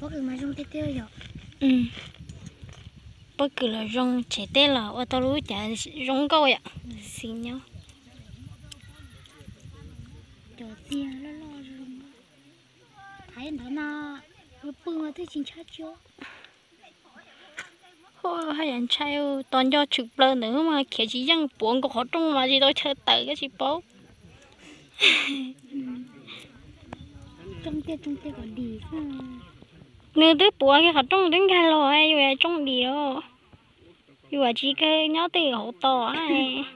Pob kws mas zoo tiag tiag yom. Pob kws los zoo, tshem teb los ua tau lub cas zoo nkauj yom. Xis nyob. Cov txiag loj loj zoo. Thaiv ntawd no, pw mas twb tsis ntshai tsis. Haj yam ntshai, tos nco tshwm plaws ntawd mas khiav tsis yeej, puav nkaus qhov rooj mas tsis tau chaw tawm koj tsis paub. Nws twb puav kiag qhov rooj twb nkag los, yus tsooj dim os. Yus tsis kawg nyob twj ywm hauv tos.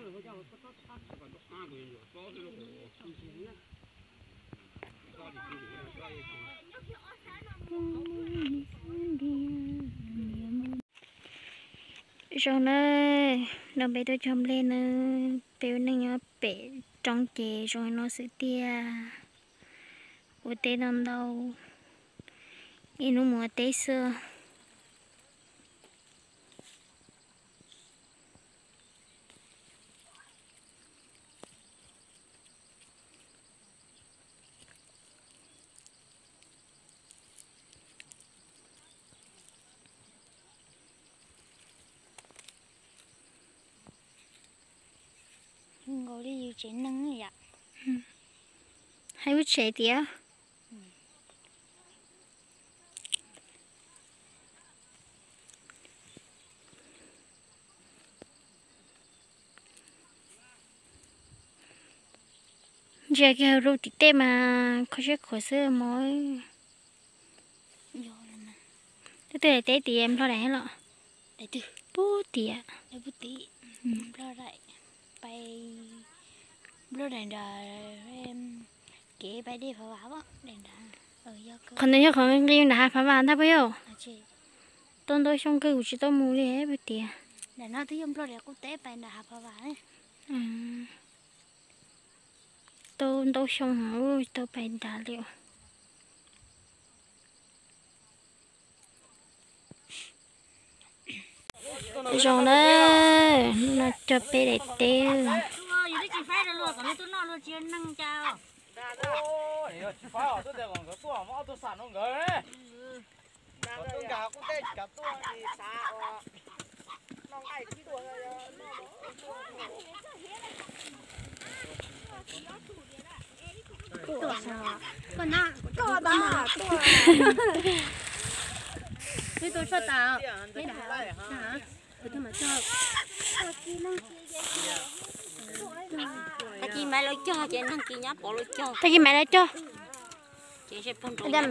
Zoo na, no peb tuaj cog nplej na, peb ua neej nyob pem roob ces zoo no xwb tiag. Ua teb ntau ntau, ib hnub mus ua teb xwb. Nkaus li yus tsev neeg yom. Hais lub tsev tiag. Ntsia kiag rau tim tej mas kho siab khuav xwb mog. Leej twg daim teb tim Nplog daim los? Pub tiam. Qhov ntawd yog qhov nqis nram hav Phav Vam ntag puas yog? Tau ntau xyoo kawg kuv tsis tau mus li puas tiam. Tau ntau xyoo tsis tau pais nrad li. Zoo na, no cog peb daim teb. Tag kis Maiv lawv cog ces neeg kis nyab pov lawv cog. Tag kis Maiv lawv cog.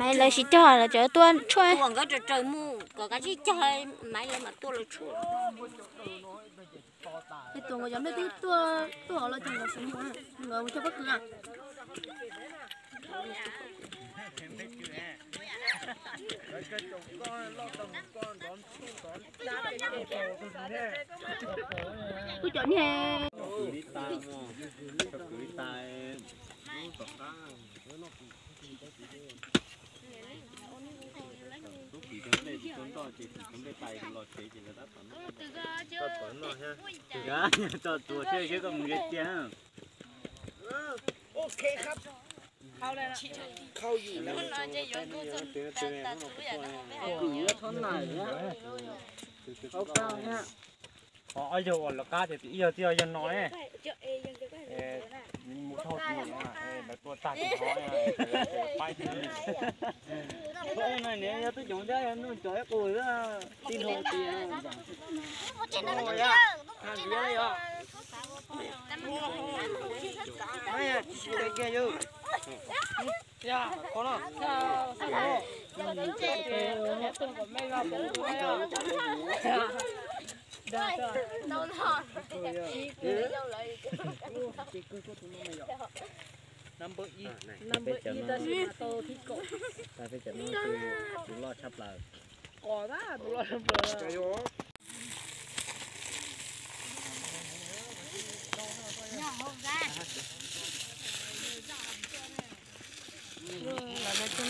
Maiv lawv tsis cog, lawv cov tuaj tshuaj. Nkawd raws raws mus kom kav tsij cog, Maiv lawv mam tuaj lawv tshuaj. Tuaj, tuaj los cog nkawd sawv mus, nkawd mus cog pob kws na. Kuv cov niag Ob yawg uas lawv qab tias ib yawg twb yog yawg no ne. Mus dhau tus no, lawv tua tag tus no, paib no niam yog twb cov thiab, nuj cov ib qus tij nrho tias. Number ib, number ib tab sis mas tau thib kaum. Peb cov no tus loj tshaj plaws. Qos tab tus loj tshaj plaws. Muab cov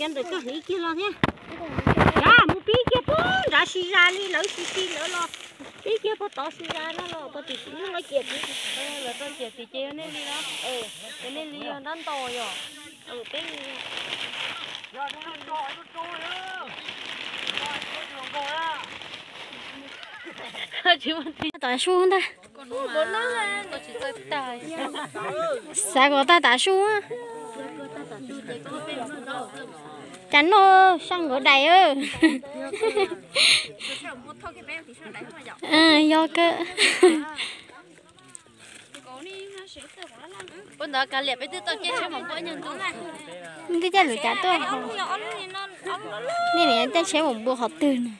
ntawm koj hliv kiag los thiab. Mus pib kiag puag nram Tov si zas li lawv si si lawv los, peb cia puag tov si zas no los puag tim no los ciam tim. Lawv tau ciam tim ces yog nej li los, ces nej li yog nrab nto yom. Peb li. Tom su ntag. Xav kom tag tom su. Cas noj saj nkaus dais. Yog kawg. Puab ntawd kav liam peb twb tau caij tsheb mos npua nyuag ntu. Twb caij lub cav tuaj. Nej nim caij tsheb mos npua qhov twg na?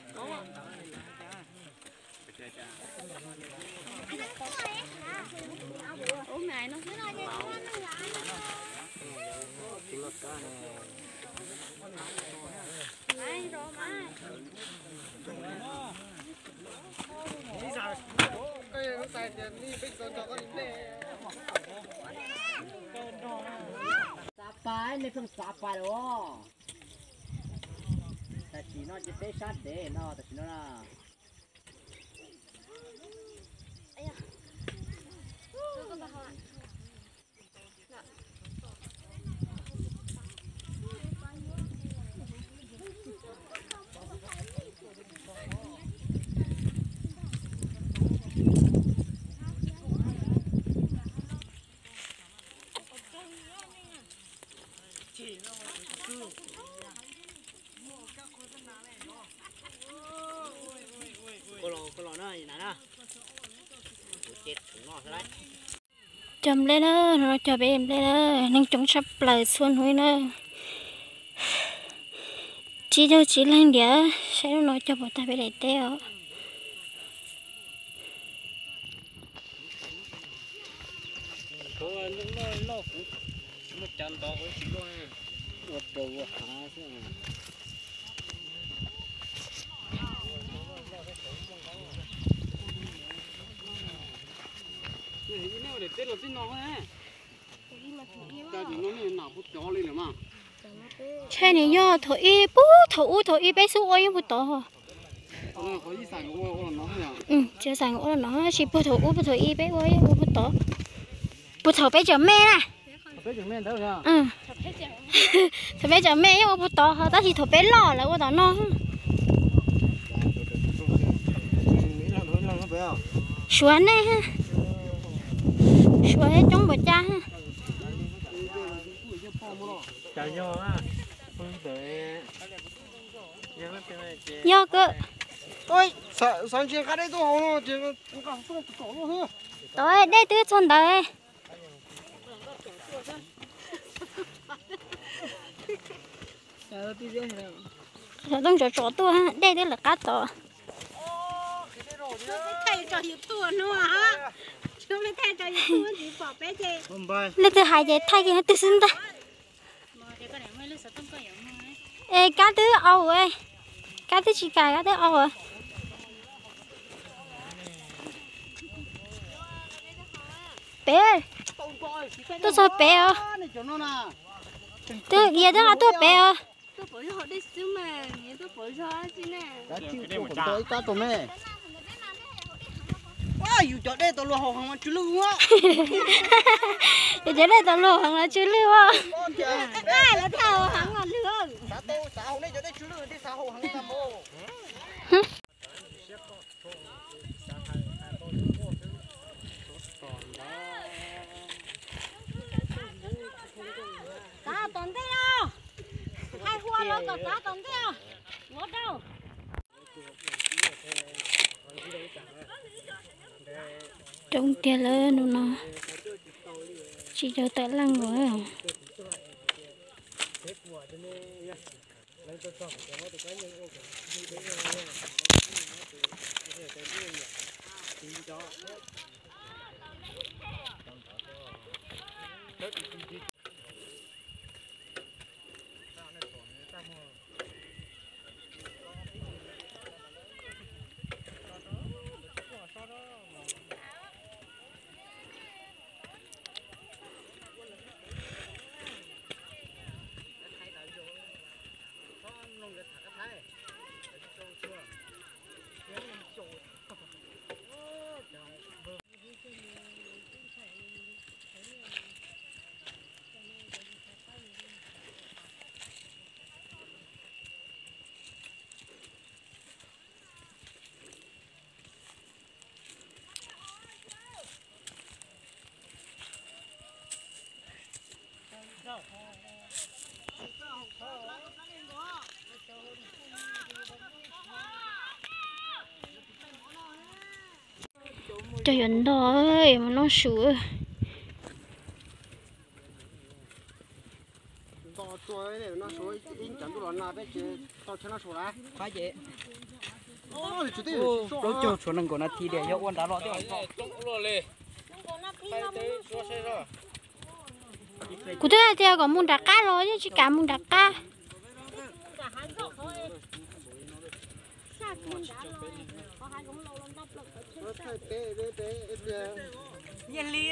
Xav pas, nej pheej xav pas los. Tam sim no ces peb sab ntev no, tam sim no na. Cog nplej na, hnub no cog peb nplej na, neeg coob tshaj plaws txhua hnub na. Tsib caug tsib leeg ntiav, saib hnub no cog puas tag peb daim teb os. Ntshai nim yog thaum ib puag thaum ub thaum ib peb xub ua yeej puag tod. Tsis xav ua no tab sis puag thaum ub puag thaum ib peb ua yeej ua puag tod. Puag thaum peb tseem me na. Thaum peb tseem me yeej ua puag tod, tab sis thaum peb loj lawv ua tom no. Suav nej, Suav coob npaum cas. Yog kawg. Dej twb txog ntawd. Xov tooj tsov tsov tuaj, dej twb lawv qab tod. Leej twg hais ces thaij kiag twg xwb ntag. Es kab twb au, kab twb tsis kam, kab twb au. Pem, tuaj txog pem os. Twb, yog twb nqa tuaj pem os. Yus cov dej tau luag hauv heev mas tsw lwj ua. Yus cov dej tau luag hauv heev mas tsw lwj ua. Txav tom ntej os. Hais hua los kom txav tom ntej os. Yuav dau. Coob tiag lawm hnub no, tsib caug tawm leej lawm. Cog yuav ntog, mus noj su. Plaub caug tshuav nees nkaum nas this tias yog ua nrad los thiab. Kuv twb hais tias kom mus nram qab los yeej tsis kam mus nram qab. Nyiaj hli,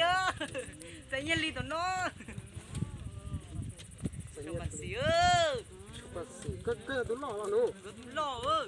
txais nyiaj hli tom no. Xim, tus loj.